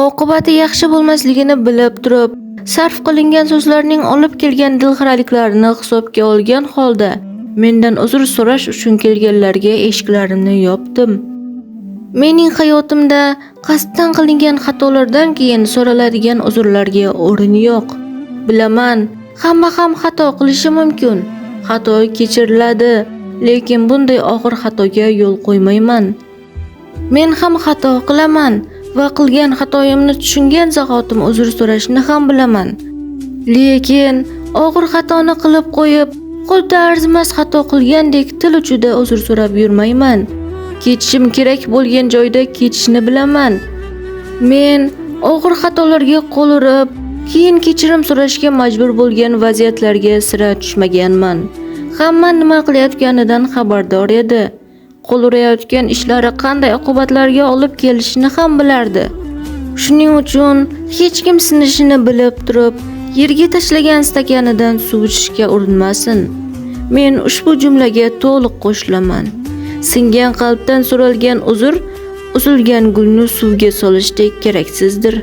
Oqibati yaxshi bo'lmasligini bilib turib, sarf qilingan so'zlarning olib kelgan dilxiraliklarini hisobga olgan holda mendan uzr so'rash uchun kelganlarga eshiklarimni yopdim. Mening hayotimda qasddan qilingan xatolardan keyin so'raladigan uzrlarga o'rin yo'q. Bilaman, hamma ham xato qilishi mumkin. Xato kechiriladi, lekin bunday og'ir xatoga yo'l qo'ymayman. Men ham xato qilaman va qilgan xatoyimni tushungan zahotim uzr so'rashni ham bilaman. Lekin og'ir xatoni qilib qo'yib, xuddi arzimas xato qilgandek til uchida uzr so'rab yurmayman. Ketishim kerak bo'lgan joyda ketishni bilaman. Men og'ir xatolarga qo'l urib, keyin kechirim so'rashga majbur bo'lgan vaziyatlarga sira tushmaganman. Hamma nima qilayotganidan xabardor edi. Qo'l urayotgan ishlari qanday oqibatlarga olib kelishini ham bilardi. Shuning uchun hech kim sinishini bilib turib, yerga tashlagan stakanidan suv ichishga urinmasin. Men ushbu jumlaga to'liq qo'shilaman. Singan qalbdan so'ralgan uzr uzilgan gulni suvga solishdek keraksizdir.